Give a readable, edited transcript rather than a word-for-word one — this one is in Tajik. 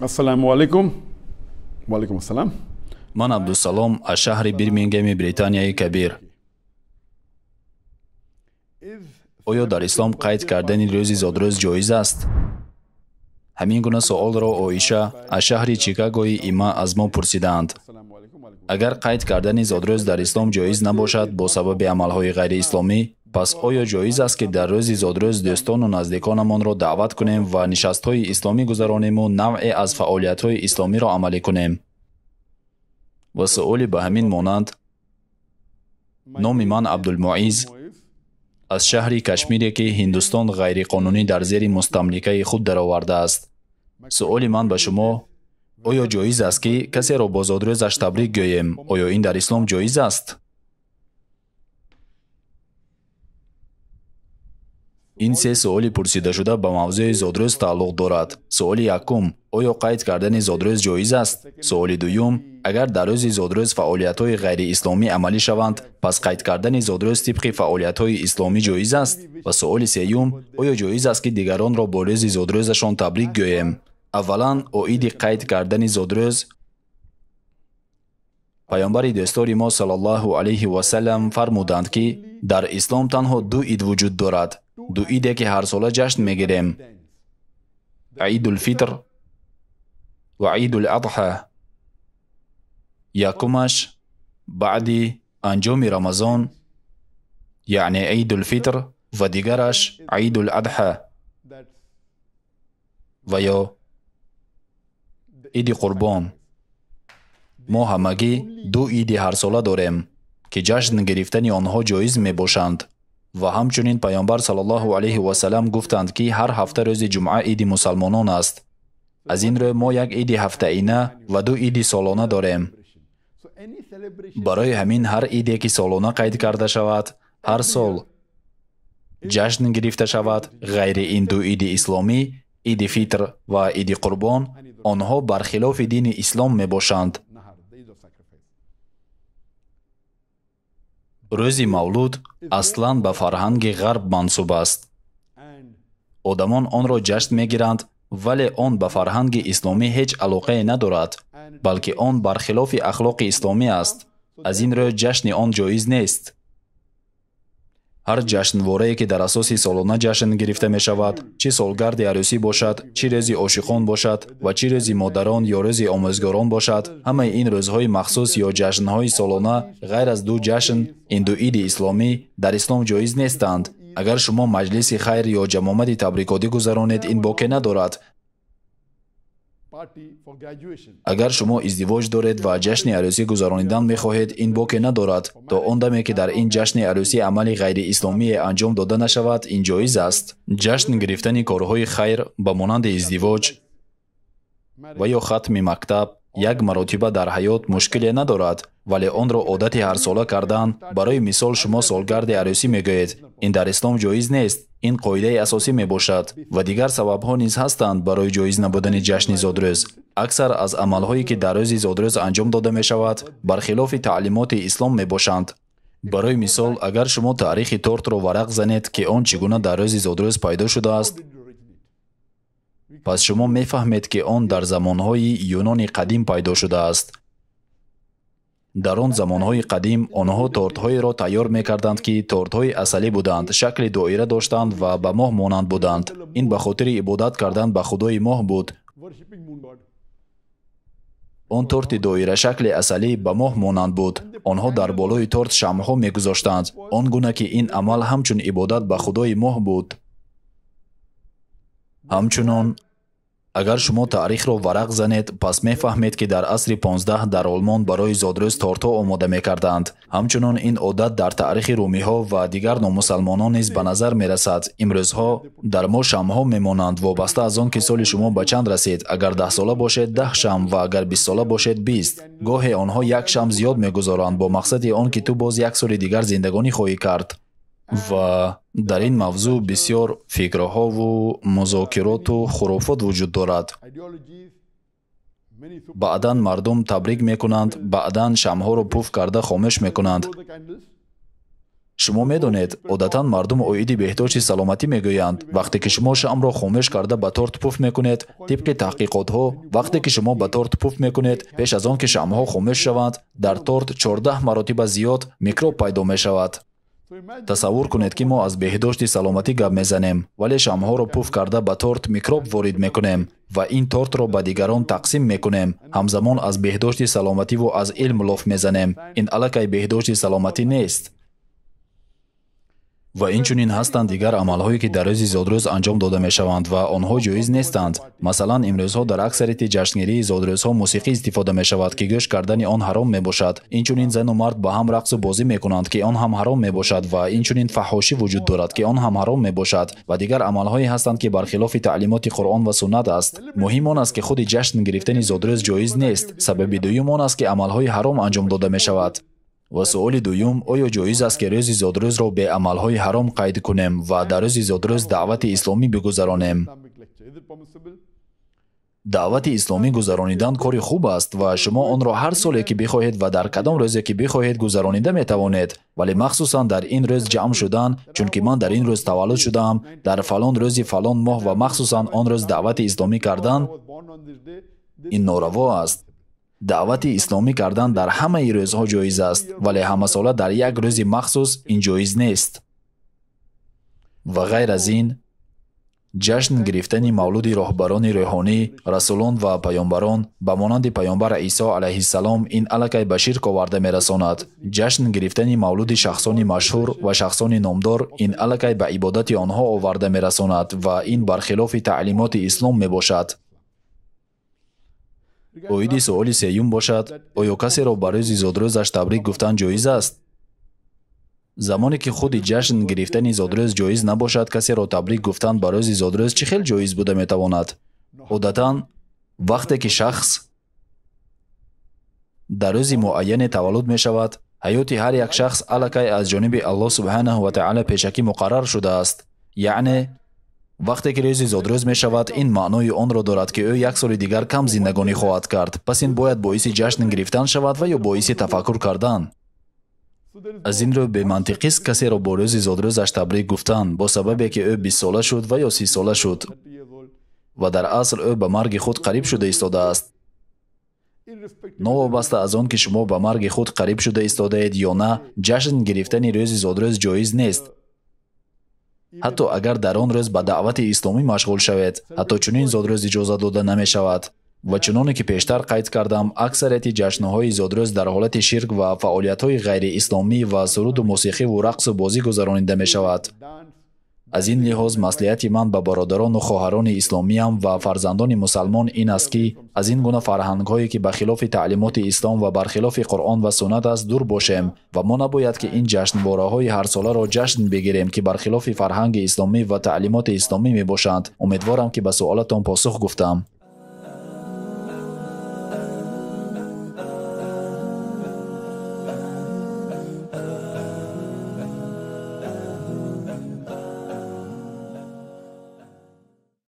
Ассалому алайкум. Ва алайкум ассалам. Ман Абдусалом аз шаҳри Бирмингеми Британияи Кабир. Оё дар ислом қайд кардани рӯзи зодрӯз ҷоиз аст? Ҳамин гуна суолро Оиша аз шаҳри Чикагои има аз мо пурсидаанд. Агар қайд кардани зодрӯз дар ислом ҷоиз набошад бо сабаби амалҳои ғайриисломӣ, пас оё ҷоиз аст, ки дар рӯзи зодрӯз дӯстону наздиконамонро даъват кунем ва нишастҳои исломӣ гузаронему навъе аз фаъолиятҳои исломиро амалӣ кунем? Ва суоли ба ҳамин монанд. Номи ман Абдулмуиз аз шаҳри Кашмире, ки Ҳиндустон ғайриқонунӣ дар зери мустамликаи худ даровардааст. Суоли ман ба шумо: оё ҷоиз аст, ки касеро бо зодрӯзаш табрик гӯем? Оё ин дар ислом ҷоиз аст? Ин се суоли пурсидашуда ба мавзӯи зодрӯз тааллуқ дорад. Суоли якум: оё қайд кардани зодрӯз ҷоиз аст? Суоли дуюм: агар дар рӯзи зодрӯз фаъолиятҳои ғайриисломӣ амалӣ шаванд, пас қайд кардани зодрӯз тибқи фаъолиятҳои исломӣ ҷоиз аст? Ва суоли сеюм: оё ҷоиз аст, ки дигаронро бо рӯзи зодрӯзашон табрик гӯем? Аввалан, оиди қайд кардани зодрӯз Паёмбари дӯстдори мо саллаллоҳу алайҳи васаллам фармуданд, ки дар ислом танҳо ду ид вуҷуд дорад. Ду иде ки ҳарсола ҷашн мегирем: Идулфитр ва Идул-Адҳа. Якумаш баъди анҷоми Рамазон, яъне Идулфитр, ва дигараш Идул-Адҳа ва ё Иди Қурбон. Мо ҳамагӣ ду иди ҳарсола дорем, ки ҷашн гирифтани онҳо ҷоиз мебошанд. Ва ҳамчунин Паёмбар саллаллоҳу алайҳи васаллам гуфтанд, ки ҳар ҳафта рӯзи ҷумъа иди мусалмонон аст. Аз ин рӯ мо як иди ҳафтаина ва ду иди солона дорем. Барои ҳамин ҳар иде ки солона қайд карда шавад, ҳар сол ҷашн гирифта шавад, ғайри ин ду иди исломӣ, Иди Фитр ва Иди Қурбон, онҳо бархилофи дини ислом мебошанд. Рӯзи мавлуд аслан ба фарҳанги ғарб мансуб аст. Одамон онро ҷашн мегиранд, вале он ба фарҳанги исломӣ ҳеҷ алоқае надорад, балки он бархилофи ахлоқи исломӣ аст. Аз ин рӯ ҷашни он ҷоиз нест. Ҳар ҷашнворае ки дар асоси солона ҷашн гирифта мешавад, чӣ солгарди арӯсӣ бошад, чӣ рӯзи ошиқон бошад ва чӣ рӯзи модарон ё рӯзи омӯзгорон бошад, ҳамаи ин рӯзҳои махсус ё ҷашнҳои солона ғайр аз ду ҷашн, ин ду иди исломӣ дар ислом ҷоиз нестанд. Агар шумо маҷлиси хайр ё ҷамъомади табрикотӣ гузаронед, ин боке надорад. Агар шумо издивоҷ доред ва ҷашни арӯсӣ гузаронидан мехоҳед, ин боке надорад. То он даме ки дар ин ҷашни арӯсӣ амали ғайриисломие анҷом дода нашавад, ин ҷоиз аст. Ҷашн гирифтани корҳои хайр ба монанди издивоҷ ва ё хатми мактаб як маротиба дар ҳаёт мушкиле надорад, вале онро одати ҳарсола кардан, барои мисол шумо солгарди арӯсӣ мегӯед, ин дар ислом ҷоиз нест. Ин қоидаи асосӣ мебошад ва дигар сабабҳо низ ҳастанд барои ҷоиз набудани ҷашни зодрӯз. Аксар аз амалҳое ки дар рӯзи зодрӯз анҷом дода мешавад, бархилофи таълимоти ислом мебошанд. Барои мисол, агар шумо таърихи тортро варақ занед, ки он чӣ гуна дар рӯзи зодрӯз пайдо шудааст, пас шумо мефаҳмед, ки он дар замонҳои Юнони қадим пайдо шудааст. Дар он замонҳои қадим онҳо тортҳоеро тайёр мекарданд, ки тортҳои асалӣ буданд, шакли доира доштанд ва ба моҳ монанд буданд. Ин ба хотири ибодат кардан ба худои моҳ буд. Он торти доирашакли асалӣ ба моҳ монанд буд. Онҳо дар болои торт шамъҳо мегузоштанд, он гуна ки ин амал ҳамчун ибодат ба худои моҳ буд. Ҳамчунон агар шумо таърихро варақ занед, пас мефаҳмед, ки дар асри 15 дар Олмон барои зодрӯз тортҳо омода мекарданд. Ҳамчунон ин одат дар таърихи румиҳо ва дигар номусалмонон низ ба назар мерасад. Имрӯзҳо дар мо шамъҳо мемонанд, вобаста аз он ки соли шумо ба чанд расид. Агар 10сола бошед, 10 шамъ ва агар 20сола бошед, 20. Гоҳе онҳо як шамъ зиёд мегузоранд бо мақсади он ки ту боз як соли дигар зиндагонӣ хоҳӣ кард. Ва дар ин мавзӯъ бисёр фикрҳову музокироту хурофот вуҷуд дорад. Баъдан мардум табрик мекунанд, баъдан шамъҳоро пуф карда хомӯш мекунанд. Шумо медонед, одатан мардум оиди беҳдошти саломатӣ мегӯянд. Вақте ки шумо шамъро хомӯш карда ба торт пуф мекунед, тибқи таҳқиқотҳо, вақте ки шумо ба торт пуф мекунед, пеш аз он ки шамъҳо хомӯш шаванд, дар торт 14 маротиба зиёд микроб пайдо мешавад. Тасаввур кунед, ки мо аз беҳдошти саломатӣ гап мезанем, вале шамъҳоро пуф карда ба торт микроб ворид мекунем ва ин тортро ба дигарон тақсим мекунем. Ҳамзамон аз беҳдошти саломативу аз илм лоф мезанем. Ин аллакай беҳдошти саломатӣ нест. Ва инчунин ҳастанд дигар амалҳое, ки дар рӯзи зодрӯз анҷом дода мешаванд ва онҳо ҷоиз нестанд. Масалан, имрӯзҳо дар аксарияти ҷашнгирии зодрӯзҳо мусиқӣ истифода мешавад, ки гӯш кардани он ҳаром мебошад. Инчунин зану мард ба ҳам рақсу бозӣ мекунанд, ки он ҳам ҳаром мебошад, ва инчунин фаҳҳошӣ вуҷуд дорад, ки он ҳам ҳаром мебошад. Ва дигар амалҳое ҳастанд, ки бархилофи таълимоти Қуръон ва суннат аст. Муҳим он аст, ки худи ҷашн гирифтани зодрӯз ҷоиз нест. Сабаби дуюм он аст, ки амалҳои ҳаром анҷом дода мешавад. Ва суоли дуюм, оё ҷоиз аст, ки рӯзи зодрӯзро бе амалҳои ҳаром қайд кунем ва дар рӯзи зодрӯз даъвати исломӣ бигузаронем? Даъвати исломӣ гузаронидан кори хуб аст ва шумо онро ҳар соле ки бихоҳед ва дар кадом рӯзе ки бихоҳед гузаронида метавонед, вале махсусан дар ин рӯз ҷамъ шудан, чунки ман дар ин рӯз таваллуд шудаам, дар фалон рӯзи фалон моҳ ва махсусан он рӯз даъвати исломӣ кардан, ин нораво аст. Даъвати исломӣ кардан дар ҳамаи рӯзҳо ҷоиз аст, вале ҳамасола дар як рӯзи махсус ин ҷоиз нест. Ва ғайр аз ин, ҷашн гирифтани мавлуди роҳбарони рӯҳонӣ, расулон ва паёмбарон ба монанди паёмбар Исо алайҳиссалом ин аллакай ба ширк оварда мерасонад. Ҷашн гирифтани мавлуди шахсони машҳур ва шахсони номдор ин аллакай ба ибодати онҳо оварда мерасонад ва ин бархилофи таълимоти ислом мебошад. Оиди суоли сеюм бошад, оё касеро ба рӯзи зодрӯзаш табрик гуфтан ҷоиз аст? Замоне ки худи ҷашн гирифтани зодрӯз ҷоиз набошад, касеро табрик гуфтан ба рӯзи зодрӯз чӣ хел ҷоиз буда метавонад? Одатан, вақте ки шахс дар рӯзи муайяне таваллуд мешавад, ҳаёти ҳар як шахс аллакай аз ҷониби Аллоҳ субҳанаҳу ва таъала пешакӣ муқаррар шудааст. Яъне, вақте ки рӯзи зодрӯз мешавад, ин маънои онро дорад, ки ӯ як соли дигар кам зиндагонӣ хоҳад кард. Пас ин бояд боиси ҷашн гирифтан шавад ва ё боиси тафаккур кардан. Аз ин рӯ бемантиқист касеро бо рӯзи зодрӯзаш табрик гуфтан, бо сабабе ки ӯ 20сола шуд ва ё 30сола шуд ва дар асл ӯ ба марги худ қариб шуда истодааст. Новобаста аз он ки шумо ба марги худ қариб шуда истодаед ё на, ҷашн гирифтани рӯзи зодрӯз ҷоиз нест. Ҳатто агар дар он рӯз ба даъвати исломӣ машғул шавед, ҳатто чунин зодрӯз иҷоза дода намешавад. Ва чуноне ки пештар қайд кардам, аксарияти ҷашнҳои зодрӯз дар ҳолати ширк ва фаъолиятҳои ғайриисломӣ ва суруду мусиқиву рақсу бозӣ гузаронида мешавад. Аз ин лиҳоз маслиҳати ман ба бародарону хоҳарони исломиям ва фарзандони мусалмон ин аст, ки аз ин гуна фарҳангҳое, ки ба хилофи таълимоти ислом ва бархилофи Қуръон ва суннат аст, дур бошем ва мо набояд ки ин ҷашнвораҳои ҳарсоларо ҷашн бигирем, ки бархилофи фарҳанги исломӣ ва таълимоти исломӣ мебошанд. Умедворам, ки ба суолатон посух гуфтам.